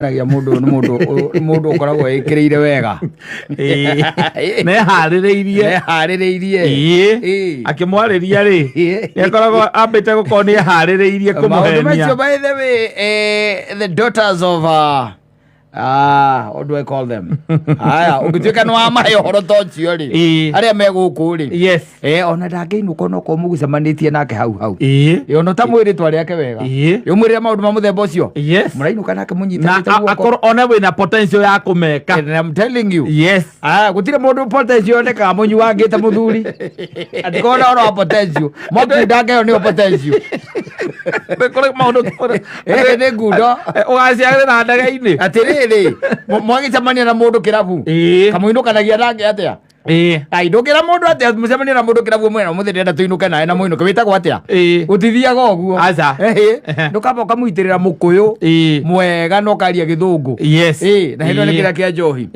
Ragia mũndũ ũyũ nĩ mũndũ nĩ mũndũ ũkoragwo ĩkĩrĩire wega. Neharĩrĩirie. Neharĩrĩirie. Ĩĩ. Akĩmwarĩria rĩ, nĩ akoragwo ambĩte gũkorwo nĩ eharĩrĩirie Maũndũ kũmũhenia. macio, by the way, the daughters of what do I call them? Haya, ũngĩtuĩka nĩ wamahe ũhoro ta ũcio rĩ, arĩa me gũkũ rĩ, ona ndangĩinũka onokorwo mũgũcemanĩtie nake hau hau. Ona ũtamwĩ rĩtwa rĩake wega, ũmwĩrĩre maũndũ ma mũthemba ũcio, mũrainũka nake Na mũnyitanĩte guoko. akorwo one wĩna potential ya kũmeka. And I'm telling you. Yes. Ah, gũtirĩ mũndũ potential onekaga mũnyuangĩte mũthuri atikorwo na ũhoro wa potential, mwakundanga ĩyo nĩyo potential. Nĩ kũrĩ maũndũ Ĩĩ, nĩ ngundo. Ũgaciarĩra ndege-inĩ. Atĩrĩrĩ, mwagĩcemania na mũndũ kĩrabu, kamũinũkanagia nake atĩa? Ai, ndũngĩra mũndũ atĩa mũcemania na mũndũ kĩrabu mwena mũthĩ ndĩrenda tũinũke nawe na mũinũke wĩtagwo atĩa? Gũtithiaga ũguo. Aca. Ndũkamba ũkamũitĩrĩra mũkũyũ mwega na ũkaria gĩthũngũ. Na hĩndĩ ĩyo nĩ kĩrĩa kĩa njohi.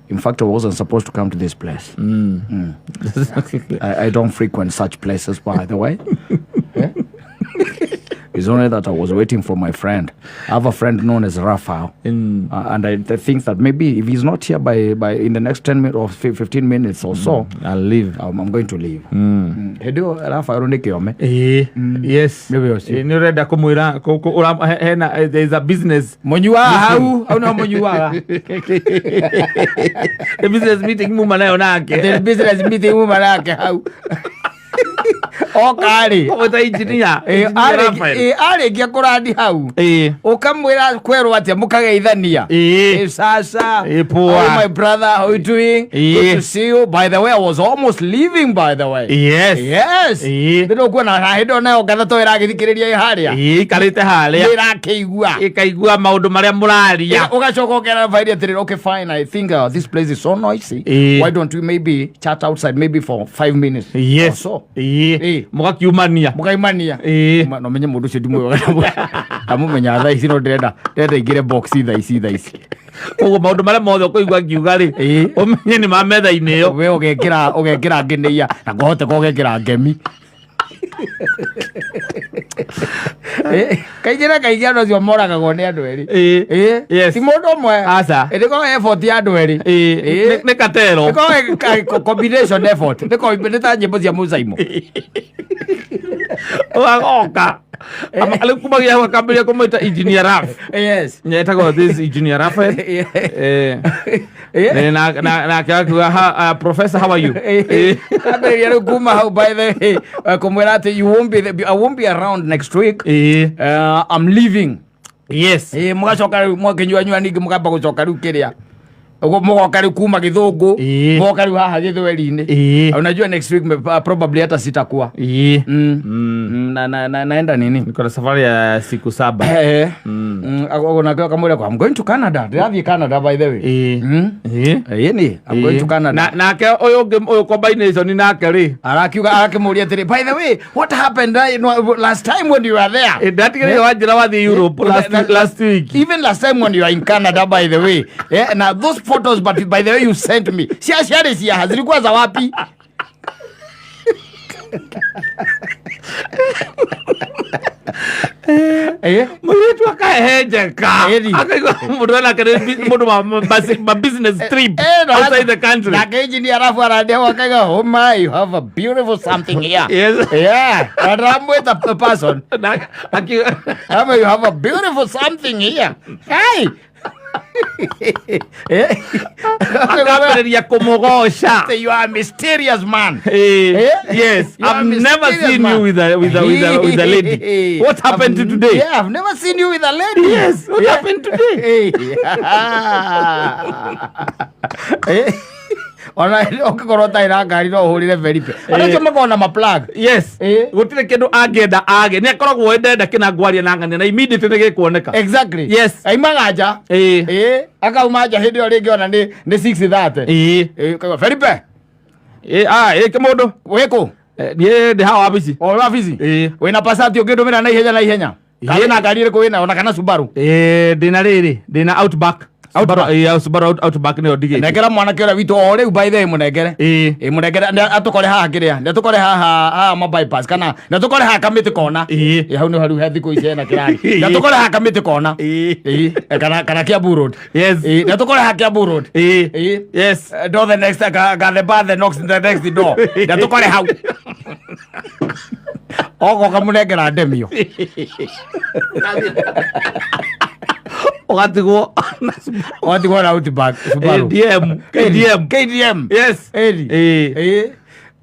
In fact, I wasn't supposed to come to this place. I don't frequent such places, by the way. Eh? It's only that I was waiting for my friend. I have a friend known as Raphael. And I think that maybe if he's not here by in the next 10 minutes or 15 minutes or so, I'll leave. I'm going to leave. Hĩndĩ ĩyo Raphael nĩ kĩome. Yes. Nĩwe ũcio. Nĩ ũrenda kũmwĩra hena there is a business Mũnyuaga hau, hau no mũnyuaga. A business meeting muma nayo nake. The business meeting muma nake hau. Oka rĩ. Kũmwĩta engineer. Engineer Raphael. Arĩkia kũrandi hau, ũkamwĩra kwerwo atĩa, mũkageithania. Sasa. Poa. How my brother, how you doing? Good to see you. By the way, I was almost leaving, by the way. Yes. Ndĩrĩ kuona na hĩndĩ ĩyo nayo ngatha to ĩragĩthikĩrĩria ĩ harĩa. Ikarĩte harĩa. Ĩrakĩigua. Ĩkaigua maũndũ marĩa mũraria. Ũgacoka ũkera Rafael atĩrĩrĩ, okay, fine, I think this place is so noisy. Why don't we maybe chat outside maybe for 5 minutes or so? Mũgakiumania. Mũkaimania. No menye mũndũ ũcio ndimũĩ, ndamũmenya thaa ici, no ndĩrenda ingĩre box thaa ici thaa ici. Koguo maũndũ marĩa mothe ũkũigua ngiuga rĩ, ũmenye nĩ ma metha-inĩ ĩyo. We ũgekĩra ngenĩia na kwahoteka ũgekĩra ngemi. Kaingĩ na kaingĩ andũ acio moragagwo nĩ andũ erĩ. Ti mũndũ ũmwe. Aca. Ĩrĩkoragwo effort ya andũ erĩ. Nĩ katero. Ĩkoragwo combination effort. Nĩ ta nyĩmbo cia Musaimo. Ũgagoka rĩu kumagia hau akambĩrĩria kũmwĩta engineer Raf. Etagwo this engineer Raphael. Nake akiuga, "Professor, how are you?" Ambĩrĩria rĩu kuma hau, by the way, kũmwĩra atĩ you won't be I won't be around next week. I'm leaving. Mũgacoka rĩu mwakĩnyuanyua, ningĩ mũkamba gũcoka rĩu kĩrĩa ũguo mũgoka rĩu kuma gĩthũngũ, mũgoka rĩu haha gĩthweri-inĩ. Unajua next week probably hata sitakuwa. Na naenda nini. Niko na safari ya siku 7. Nake akamwĩra, "I'm going to Canada, ndĩrathiĩ Canada, by the way." Ĩni, I'm going to Canada. Nake ũyũ ũngĩ, ũyũ combination nake rĩ, Arakiuga, arakĩmũria atĩrĩ, "By the way, what happened no, last time when you were there?" Ndatigĩrĩire wanjĩra wathiĩ Europe last week. Even last time when you are in Canada, by the way, now those photos, but by the way, you sent me, cia ciarĩ cia zilikuwa za wapi? Mũirĩtu akahehenjeka. Akaigua mũndũ nake nĩ mũndũ wa ma business trip outside the country. Nake engineer arabu arandia akaiga, "Oh my, you have a beautiful something here." Yeah, and I'm with a person. Ama, "You have a beautiful something here." Hey. Akambĩrĩria kũmũgoca. Say, "You are a mysterious man." Yes. "You are "I've a never mysterious seen man." you with a lady. What happened to today?" Yeah, "I've never seen you with a lady." Yes, "What happened today?" Ona ũngĩkorwo ũtarĩ na ngari no ũhũrĩre Felipe. Andũ acio makoragwo na maplug. Gũtirĩ kĩndũ angĩenda age nĩ akoragwo ĩ ndenda kĩna ngwaria na ng'ania na immediately nĩ gĩkuoneka. Aimaga nja. Akauma nja hĩndĩ ĩyo rĩngĩ ona nĩ 6:30. Kaigua, "Felipe." Ah, kĩmũndũ. Wĩkũ? Niĩ ndĩ haha wabici. O wabici. Wĩna Passat ũngĩndũmĩra na ihenya na ihenya? Kana wĩna ngari ĩrĩkũ wĩnayo, ona kana Subaru? Ndĩna rĩrĩ, ndĩna Outback. Outback. Subaru Outback nĩyo ndigĩtie. Nengera mwanake ũrĩa witũ o rĩu, by the way, mũnengere. Ĩĩ. Ĩ, mũnengere atũkore haha kĩrĩa nĩ atũkore haha ma bypass kana nĩ atũkore haha Kamĩtĩ kona. Ĩĩ. Ĩ, hau nĩ hau he thikũ ici hena kĩrari, nĩ atũkore haha Kamĩtĩ kona. Ĩĩ. Ĩ, kana Kiambu Road. Yes. Ĩ, nĩ atũkore haha Kiambu Road. Ĩĩ. Ĩ. Yes. Door the next ga the bar, the next, the next door, nĩ atũkore hau ogoka mũnengera ndemio. Ũgatigwo na Watigwo na Outback Subaru. KDM. KDM. KDM. Yes. Ĩri. Ĩĩ. Ĩ,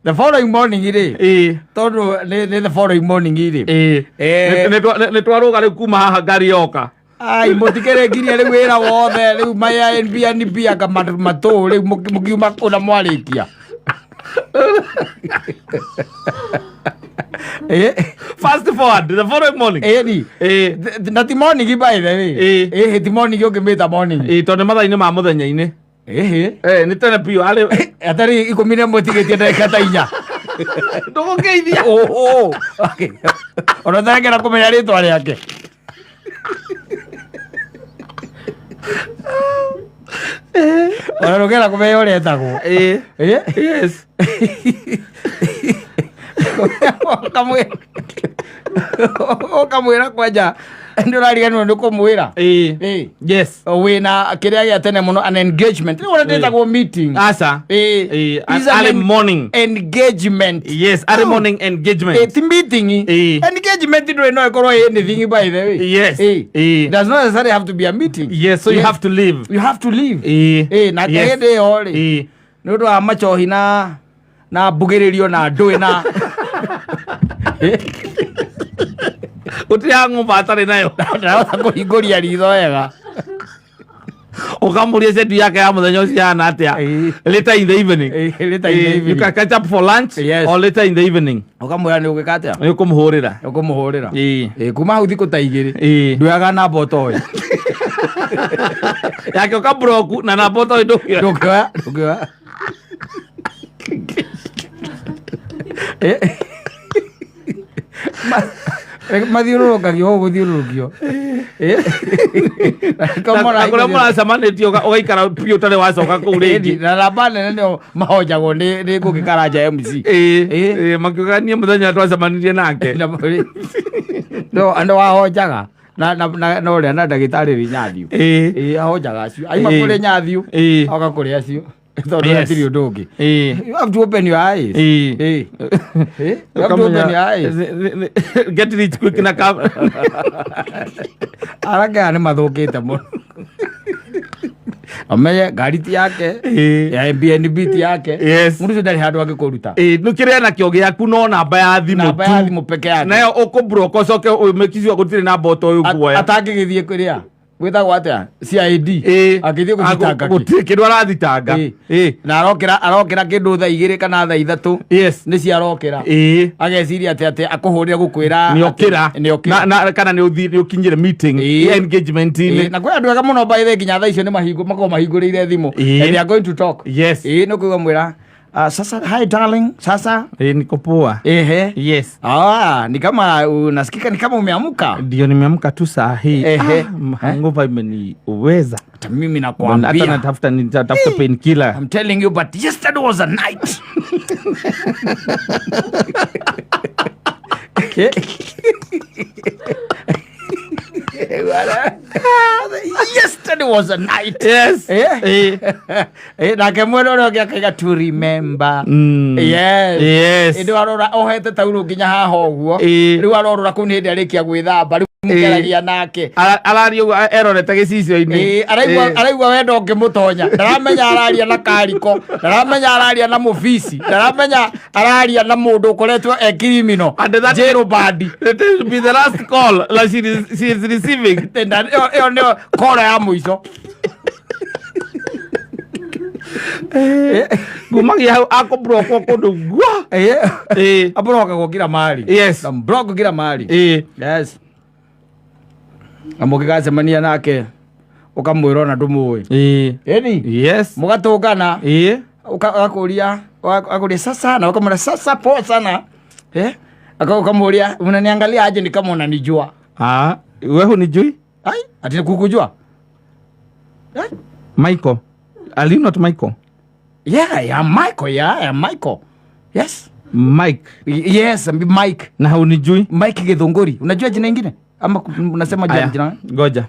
the following morning rĩ, Ĩĩ. tondũ nĩ the following morning rĩ. Ĩĩ. Eh. Nĩ twarũga rĩu kuma haha ngari yoka. Ai, mũtikĩrĩkirie rĩu wĩra wothe rĩu maya NBNB anga matũ rĩu mũkiuma kũna mwarĩkia. Ĩ. Fast forward the following morning. Ĩni. Ĩĩ. Na ti morning, by the way. Ĩ. Ĩhĩ, ti morning ũngĩmĩta morning. Ĩĩ, tondũ nĩ mathaa-inĩ ma mũthenya-inĩ. Ĩhĩ. Eh, nĩ tene biũ arĩ Atarĩ 11 tigĩtie ndagĩka ta 4. Ndũgũkĩithia. Oh, okay. Ona ũtarengera kũmenya rĩtwa rĩake. Ona ndũngĩenda kũmenya ũrĩa etagwo. Ĩĩ. Ĩ? Yes. Ũkamwĩra kwanja nĩ ũrariganĩrwo nĩ kũmwĩra. Ĩĩ. Ĩ. Yes. Wĩna kĩrĩa gĩa tene mũno, an engagement. Rĩu ũrĩa ndĩtagwo meeting. Aca. Ĩ. Ĩ, Is an early morning. Engagement. Yes, early Oh. morning engagement. Ĩ, ti meeting. Ĩ. Engagement ndũrĩ no ĩkorwo ĩ anything, by the way. Yes. Ĩ. Ĩ. It does not necessarily have to be a meeting. Yes, so you have to leave. You have to leave. Ĩĩ. Ĩ, na Yes. hĩndĩ ĩyo rĩ, Ĩĩ. nĩ ũndũ wa macohi na mbugĩrĩrio na ndũĩ na Gũtirĩ hangover atarĩ nayo. Ndarahota kũhingũria ritho wega. Ũkamũria schedule yake ya mũthenya ũcio yahana atĩa. Ĩĩ. Later in the evening. Ĩĩ, later in the Ĩĩ, you evening. can catch up for lunch Yes. or later in the evening. Ũkamwĩra nĩ ũgĩka atĩa. Nĩ ũkũmũhũrĩra. Ũkũmũhũrĩra. Ĩĩ. Ĩ, kuma hau thikũ ta 2 Ĩĩ. nduoyaga namba ũtoĩ. Yake ũkablock na namba ũtoĩ ndũngĩoya. Ndũngĩoya, ndũngĩoya. Ĩ. Mathiũrũrũkagio ũũ gũthiũrũrũkio. Ĩ. Na kũrĩa mũracemanĩtie ũgaikara biũ ũtarĩ wacoka kũu rĩngĩ. Na namba nene nĩo mahonjagwo nĩ Ngũgĩ Karanja MC. Ĩĩ. Ĩĩ. Ĩĩ, makiuga niĩ mũthenya twacemanirie nake. No andũ ahonjaga na ũrĩa na ndagĩtarĩ Rĩnyathiũ. Ĩĩ. Ĩĩ, ahonjaga acio aima Ĩĩ. kũrĩ Nyathiũ, Ĩĩ. oka kũrĩ acio tondũ Yes. hatirĩ ũndũ ũngĩ. Ĩĩ. You have to open your eyes. Ĩĩ. Ĩĩ. Ĩĩ, you have to open your eyes. Get rich quick na kam. Arake aya nĩ mathũkĩte mũno. Amenye ngari ti yake, Ĩĩ. ya BNB ti yake. Yes. Mũndũ ũcio ndarĩ handũ angĩkũruta. Ĩĩ, nĩ kĩrĩa nakĩo gĩaku no namba ya thimũ Namba ya tu. thimũ peke yake. Nayo ũkũblock ũcoke ũmĩkicua gũtirĩ namba ũtoĩ ũkuoya. Atangĩgĩthiĩ kũrĩa gwĩtagwo atĩa, CID. Ĩĩ. Angĩthiĩ gũthitanga kĩ? Gũtirĩ kĩndũ arathitanga. Ĩĩ. Ĩĩ. Na arokĩra kĩndũ thaa 2 kana thaa 3. Yes. Nĩ ciarokĩra. Ĩĩ. Ageciria atĩ akũhũrĩre gũkwĩra Nĩ okĩra. atĩ nĩ okĩra. Na kana nĩ ũthiĩ nĩ ũkinyire meeting. Ĩĩ. Engagement-inĩ. Ĩĩ, na kwĩ andũ ega mũno, by the way, nginya thaa icio nĩ makoragwo mahingũrĩire thimũ. Ĩĩ. And they are going to talk. Yes. Ĩĩ, nĩ kũigua mwĩra, "Ah, sasa, hi darling, sasa." Ĩĩ, niko poa. Ehe. Yes. Ah, ni kama unasikika ni kama umeamka. Ndio, nimeamka tu saa hii. Ehe. Ah, hangover imeniweza. Hata mimi Hata nakwambia. nitafuta painkiller. I'm telling you, but yesterday was a night. Yesterday was a night. Yes. Eh? Eh. Eh, nake mwena ũrĩa ũngĩ akaiga to remember. Mm. Yes. Yes. Ĩndĩ warora ohete taurũ nginya haha ũguo. Ĩĩ. Rĩu arorora kũu nĩ hĩndĩ arĩkia gwĩthamba rĩu mũkeragia nake. Araria ũguo erorete gĩcicio-inĩ. Ĩĩ, araigua Ĩĩ. araigua wendo ũngĩmũtonya, ndaramenya araria na kariko, ndaramenya araria na mũbici, ndaramenya araria na mũndũ ũkoretwo e criminal And that- jail bandi. It will be the last call that she is receiving. Ĩyo nĩyo kora ya mũico. Ngumagia hau akũblockwo kũndũ gwa. Ĩĩ. Ĩĩ. Abrokagwo kila mahali. Yes. Na block kila mahali. Ĩĩ. Yes, na mũngĩgacemania nake ũkamwĩra ona ndũmũĩ. Ĩĩ. Ĩni. Yes. Mũgatũngana. Ĩĩ. Akakũria sasa na ukamwambia sasa poa sana, eh, ukamuulia unaniangalia aje ni kama unanijua. Ah, we hunijui? Ai, ati kukujua. Eh? Michael, are you not Michael? Yeah, I am Michael. Yeah, I am Michael. Yes. Mike. Yes, I'm Mike. Na haunijui? Mike Githunguri. Unajua jina ingine? Ama unasema jina Aya, jina? Ngoja.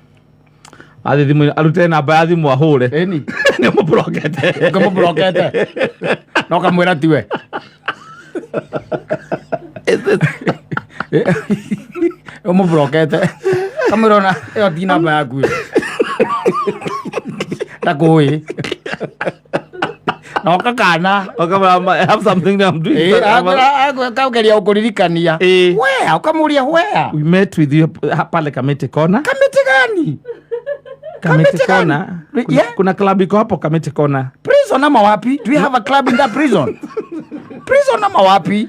Athi thimu arute namba ya thimu ahũre. Eni. Nĩ mũbrokete. Ukamũbrokete. Na ũkamwĩra tiwe. Ũmũbrokete. Kamwĩra ona ĩyo ti namba yaku ĩyo. Ndakũĩ. Na ũkakana. Ũkamwĩra, "I have something that I'm doing." Kaugeria ũkũririkania. Eh. Where? Ũkamũria where? We met with you pale Kamiti Corner. Kamiti gani? Kamiti Kamiti gani? Corner. Kuna, Yeah. kuna club iko hapo Kamiti Corner. Prison ama wapi? Do we have a club in that prison? Prison ama wapi?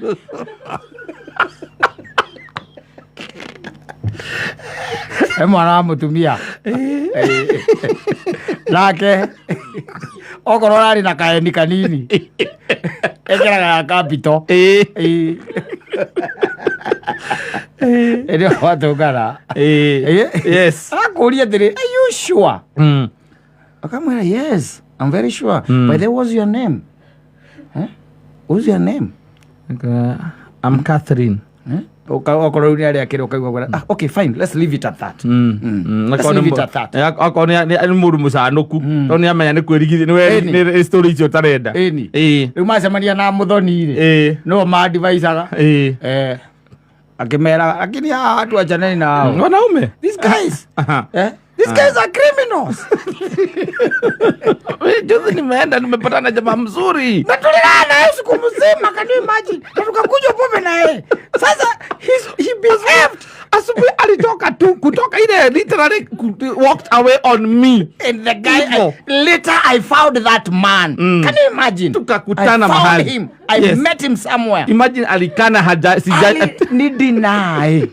E mwana wa mutumia. Eh. Nake okorwo ũrarĩ na kaeni kanini ekĩraga ya capital. Eh. Ĩrĩa watũngana. Eh. Yes. Akũria atĩrĩ, are you sure? Akamwĩra, yes, I'm very sure. By the way, what's your name? Eh? What's your name? I'm Catherine. Eh? Okorwo rĩu nĩ arĩa akĩrĩ ũkaigua gwĩra, ah, okay, fine, let's leave it at that. Let's leave it at that. Akorwo nĩ mũndũ mũcanũku tondũ nĩ amenya nĩ kwĩrigithia nĩ Ĩni. nĩ story icio ũtarenda. Ĩni. Ĩĩ. Rĩu macemania na mũthoni rĩ, Ĩĩ. nĩo mandivaicaga. Ĩĩ. Eh, akĩmera lakini hawa watu achaneni na hao. Wanaume. These guys, Aha. eh? These guys are criminals. Juzi nimeenda nimepatana na jamaa mzuri. Na tulilala na yeye siku mzima, can you imagine? Na tukakunywa pombe na yeye. Sasa he behaved. Asubuhi alitoka tu kutoka ile literally walked away on me. And the guy, Hivyo. Later I found that man. Can you imagine? Tukakutana I found mahali. him. I Yes. met him somewhere. Imagine alikana haja sija Ali, ni deny.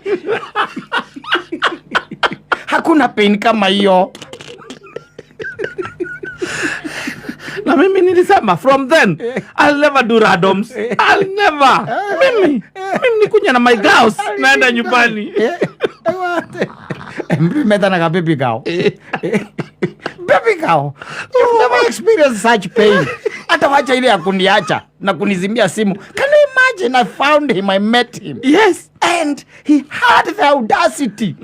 Hakuna pain kama hiyo. Na mimi nilisema from then I'll never do randoms. I'll never. Mimi nikunya na my girls naenda nyumbani. Metanaga baby girl. Baby girl, you've never experienced such pain. Hata wacha ile ya kuniacha na kunizimia simu. Can you imagine? I found him, I met him. Yes. And he had the audacity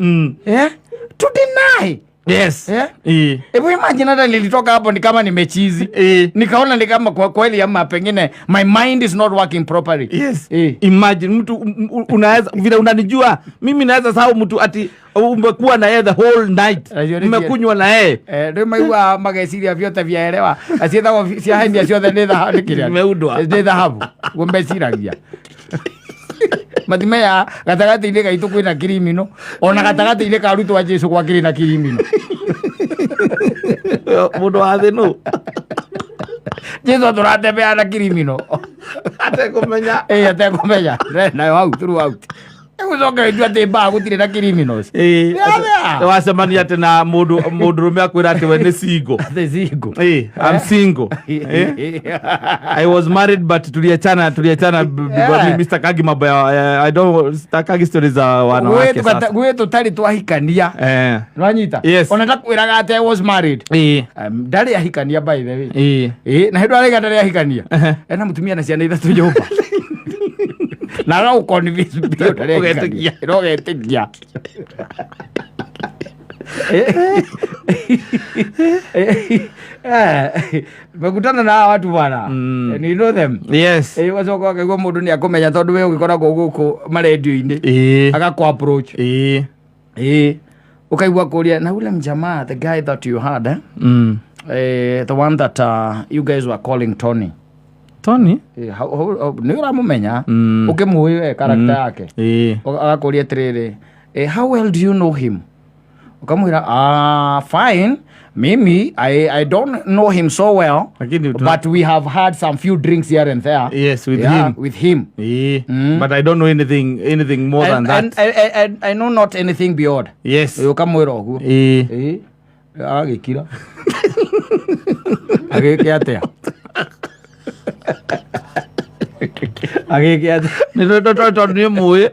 yeah, to deny. Yes. Yeah? Eh. Hebu imagine hata nilitoka hapo ni kama nimechizi. Eh. Nikaona ni kama kwa kweli ama pengine my mind is not working properly. Yes. Eh. Imagine mtu unaweza vile unanijua mimi naweza sahau mtu ati umekuwa na yeye the whole night. Najua ni Umekunywa na yeye. Eh, rĩu maigua mageciria vyote vyaelewa ciĩtagwo ciahenia ciothe nĩ thahabu nĩ kĩrĩa? Imeundwa. Nĩ thahabu guo meciragia matimenya gatagatĩ-inĩ gaitũ kwĩna kirimino ona gatagatĩ-inĩ ka arutwo a Jesũ gwakĩrĩ na kirimino. Mũndũ wa thĩ nũ? Jesũ atũratembea na kirimino. Atekũmenya. Ĩĩ atekũmenya nayo hau throughout. Egũcoka gĩtua atĩ mbaa gũtirĩ na criminals. Ĩĩ. Yeah. Wacemania atĩ na mũndũ mũndũrũme akwĩra atĩ we nĩ single. Atĩ single. Ĩĩ, I'm single. Eh? I was married but tuliachana because Yeah. mimi sitakagi mambo ya I don't sitakagi stories za wanawake sasa. Gwĩ tũtarĩ twahikania. Eh. Nĩwanyita? Yes. Ona ndakwĩraga atĩ I was married. Ĩĩ. Ndarĩ ahikania by the way. Ĩĩ. Ĩĩ, na hĩndĩ araiga ndarĩ ahikania. Ehe. Ena mũtumia na ciana ithatũ nyũmba. Na agagũconvince biũ ndarĩ ahikania. Ũgetĩkia. Na ũgetĩkia. Mekutana na hawa watu bwana. And you know them. Yes. Ĩĩ, ũgacoka ũkaigua mũndũ nĩ akũmenya tondũ we ũgĩkoragwo gũkũ marendio-inĩ. Ĩĩ. Agakũ approach. Ĩĩ. Ĩĩ. Ũkaigua kũria na ule mjamaa the guy that you had eh? Eh, the one that you guys were calling Tony. Tony? Eh, nĩ ũramũmenya ũkĩmũĩ we character yake. Ĩĩ. Agakũria atĩrĩrĩ, eh, how well do you know him? Ukamwĩra, ah, fine, mimi I don't know him so well, Lakini but we have had some few drinks here and there. Yes, with Yeah, him. with him. Ĩĩ. But I don't know anything more than And, that. and I know not anything beyond. Yes. Ũkamwĩra ũguo. Ĩĩ. Ĩĩ. Agagĩkira. Agĩke atĩa? Agĩke atĩ Nĩ tondũ nĩ mũĩ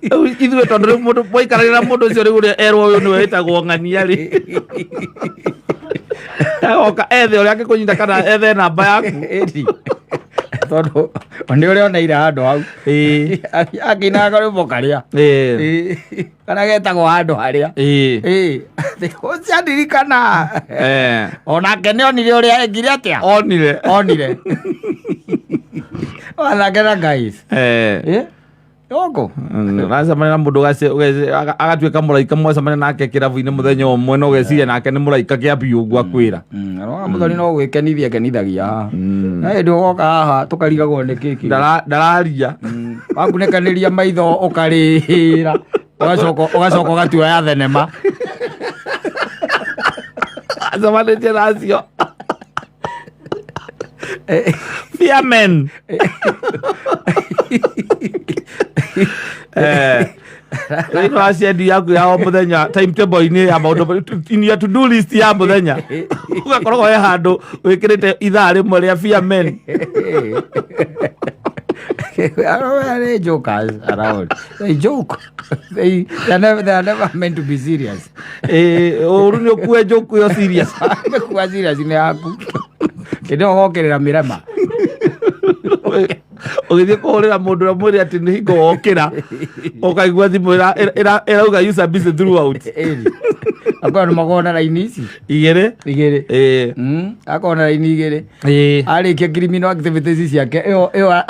rĩu ithuĩ, tondũ rĩu mũndũ mwaikarania na mũndũ ũcio, rĩu ũrĩa erwo ũyũ nĩwe wĩtagwo ng'ania rĩ, agoka ethe ũrĩa angĩkũnyita kana ethe namba yaku. Ĩni. Tondũ nĩ ũrĩa oneire handũ hau akĩinaga karwĩmbo karĩa kana getagwo handũ harĩa. Ĩĩ. Ũcio ndirikana onake nĩ onire ũrĩa ekire atĩa. Onire. Onire onake na guys. Yoko. Ũracemania na mũndũ agatuĩka mũraika, mwacemania nake kĩrabu-inĩ mũthenya ũmwe na ũgeciria nake nĩ mũraika kĩa biũ ũguo akwĩra. Arona mũthoni no gwĩkenithia kenithagia na hĩndĩ ũgoka haha tũkarigagwo nĩ kĩkĩ. Ndararia. Wakunĩkanĩria maitho ũkarĩra, ũgacoka ũgatua ya thenema. Acemanĩtie na acio fiamen. Thĩinĩ wa schedule yaku ya o mũthenya, timetable-inĩ ya maũndũ, in your to do list ya mũthenya, ũgakoragwo he handũ wĩkĩrĩte ithaa rĩmwe rĩa fiamen. They jokers around. They joke. They are never meant to be serious. Ũru nĩ ũkue joke ĩyo serious. Kuwa serious nĩ yaku. Kĩndĩ ũgokĩrĩra mĩrema. Ũgĩthiĩ kũhũrĩra mũndũ ũrĩa mwĩre atĩ nĩ hingo wokĩra, ũkaigua thimũ ĩrauga user busy throughout. Ĩni. Akorwo nĩ makona raini ici igĩrĩ. Igĩrĩ. Akona raini igĩrĩ. Arĩkia criminal activities ciake ĩyo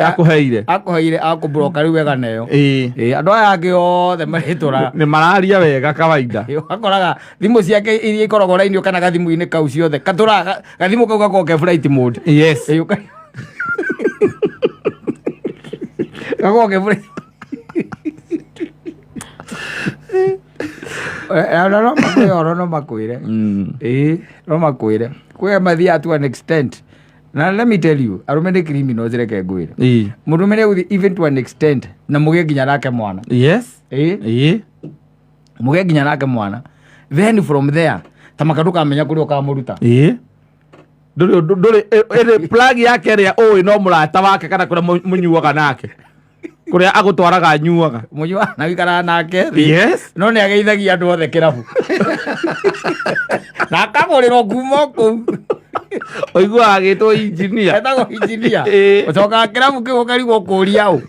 Akũheire. Akũheire akũbroka rĩu wega nayo. Andũ aya angĩ othe marĩtũra Nĩ mararia wega kawaida. Ũgakoraga thimũ ciake iria ikoragwo raini kana gathimũ-inĩ kau ciothe katũraga gathimũ kau gakoragwo ke flight mode. Gakoragwo ke flight. Ona no makwĩre, ona no makwĩre. Ĩĩ, no makwĩre kwĩ mathiaga to an extent, na let me tell you, arũme nĩ criminals, reke ngwĩre. Mũndũrũme nĩ egũthiĩ even to an extent na mũgĩe nginya nake mwana. Ĩĩ. Mũgĩe nginya nake mwana, then from there tamaka ndũkamenya kũrĩa ũkamũruta. Ĩĩ, ndũrĩ ĩrĩ plug yake ĩrĩa ũĩ no mũrata wake kana kũrĩa mũnyuaga nake, kũrĩa agũtwaraga anyuaga. Mũnyua na wikaraga nake thĩ. No nĩ ageithagia andũ othe kĩrabu na akagũrĩrwo kuma o kũu. Ũiguaga agĩtwo engineer. Etagwo engineer. Ũcokaga kĩrabu kĩu ũkarigwo kũria ũ.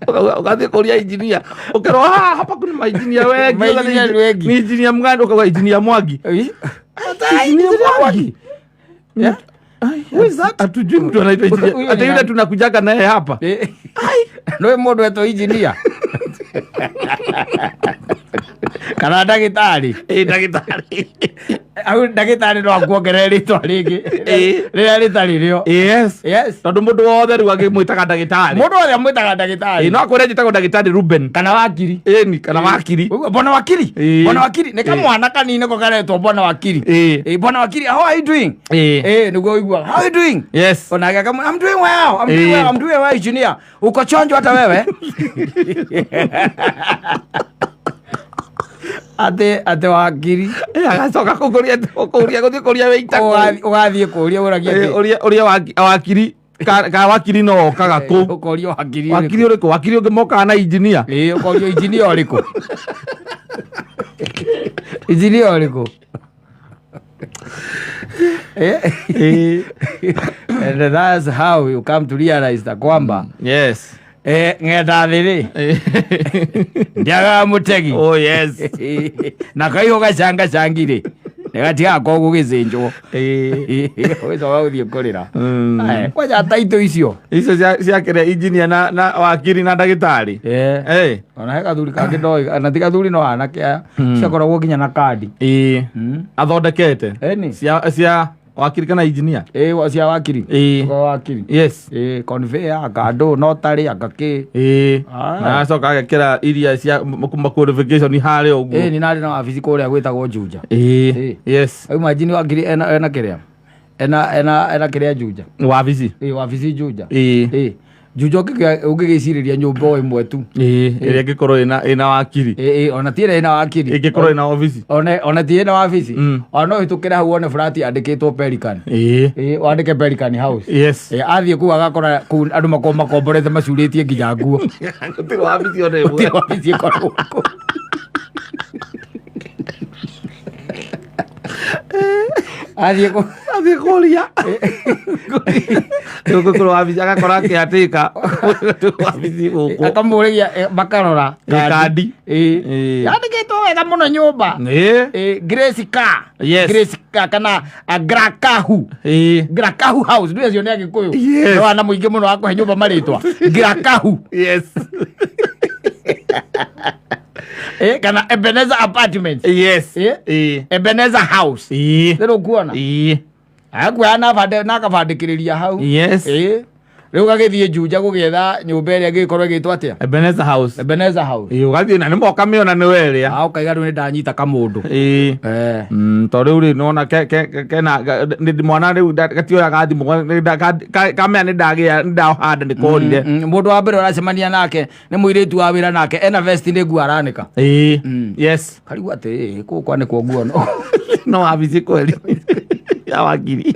Ũgathiĩ kũria engineer, ũkerwo, "Ah, hapa kuna mainjinia wengi." Mainjinia ni wengi. Ni engineer mgani? Ũkauga engineer Mwangi. Engineer Mwangi. Yeah. Who is that? Hatujui mtu anaitwa engineer. Huyo ni Hata yule nani? tunakujaga naye hapa. Nĩ mũndũ etwo engineer kana ndagĩtarĩ? Ĩ, ndagĩtarĩ. Au ndagĩtarĩ no akuongerere rĩtwa rĩngĩ rĩrĩa rĩtarĩ rĩo. Tondũ mũndũ wothe rĩu agĩmwĩtaga ndagĩtarĩ. Mũndũ wothe amwĩtaga ndagĩtarĩ. Ĩ, no akwĩre njĩtagwo ndagĩtarĩ Ruben. Kana wakiri. Ĩni, kana wakiri. Ũguo, bwana wakiri. Bwana wakiri nĩ kamwana kanini ko karetwo bwana wakiri. Bwana wakiri, how are you doing? Nĩguo ũiguaga, "How are you doing?" Onake akamwĩra, "I'm doing well, I'm doing well, I'm doing well, engineer. Uko chonjo hata wewe?" Atĩ wakiri. Agacoka kũkũria kũria gũthiĩ kũria wĩita kũ. Ũgathiĩ kũria ũragia atĩ Ũria wakiri ka wakiri no okaga kũ. Ũkorio wakiri ũrĩkũ? Wakiri ũrĩkũ? Wakiri ũngĩ mokaga na engineer. Ĩĩ, ũkorio engineer ũrĩkũ, engineer ũrĩkũ? And that's how you come to realize that kwamba ng'enda thĩ rĩ ndiagaga mũtegi. Oh yes. Na kaiho gacangacangirĩ nĩ gatigaga ko gũgĩcĩnjwo. Ũgĩcoka gũthiĩ kũrĩra. Aya, kwanja taitũ icio. Icio cia kĩrĩa, engineer na wakiri na ndagĩtarĩ. Ona he gathuri kangĩ ndoĩ, na ti gathuri no anake aya ciakoragwo nginya na kandi. Athondekete Eni. cia wakiri kana engineer. Ĩ, cia wakiri. Kwa wakiri. Ĩ, conveyor akandũ notary akakĩ. Na acoka agekĩra iria cia qualification harĩa ũguo. Ĩ, nĩ narĩ na wabici kũrĩa gwĩtagwo Juja. Au imagine wakiri ena kĩrĩa ena kĩrĩa Juja. Wabici. Ĩ, wabici Juja. Ĩ. Juja ũngĩgĩcirĩria nyũmba o ĩmwe tu. Ĩĩ, ĩrĩa ĩngĩkorwo ĩna wakiri. Ĩ, ona ti ĩrĩa ĩna wakiri. Ĩngĩkorwo ĩna obici. Ona ti ĩna wabici. Ona no ũhĩtũkĩre hau wone flat yandĩkĩtwo Pelican. Ĩĩ. Ĩ, wandĩke Pelican House. Yes. Ĩ, athiĩ kũu agakora kũu andũ makorwo makomborete macurĩtie nginya nguo. Gũtirĩ wabici ona ĩmwe. Gũtirĩ wabici ĩkoragwo kũu. Athiĩ kũu. Athiĩ kũria. Gũkũ wabici agakora akĩhatĩka. Wabici gũkũ. Akamũrĩgia makarora. Ĩ, kandi. Ĩ. Ĩ. Yandĩkĩtwo wega mũno nyũmba. Ĩĩ. Ĩ, Grace Ka. Yes. Grace Ka kana Grakahu. Ĩĩ. Grakahu House. Nĩ acio nĩ Agĩkũyũ. Yes. Nĩ wana mũingĩ mũno wa kũhe nyũmba marĩtwa. Grakahu. Yes. Ĩ, kana Ebenezer Apartments. Yes. Ĩ. Ĩĩ. Ebenezer House. Ĩĩ. Nĩ rũkuona. Ĩĩ. Akuoya na akabandĩkĩrĩria hau. Yes. Ĩ. Rĩu gagĩthiĩ Juja gũgĩetha nyũmba ĩrĩa ĩngĩgĩkorwo ĩgĩtwo atĩa? Ebenezer House. Ebenezer House. Ĩĩ, ũgathiĩ na nĩ moka mĩona nĩ we ĩrĩa. Ah, ũkaiga rĩu nĩ ndanyita kamũndũ. Ĩĩ. Eh. To rĩu rĩ nona kena mwana rĩu gatioyaga thimũ kamea nĩ ndagĩa nĩ ndahanda nĩ korire. Mũndũ wa mbere ũracemania nake nĩ mũirĩtu wa wĩra nake ena vest nĩ nguo aranĩka. Ĩĩ. Yes. Karigwo atĩ kũu kwanĩkwo nguo no. No wabici kweli ya wakiri.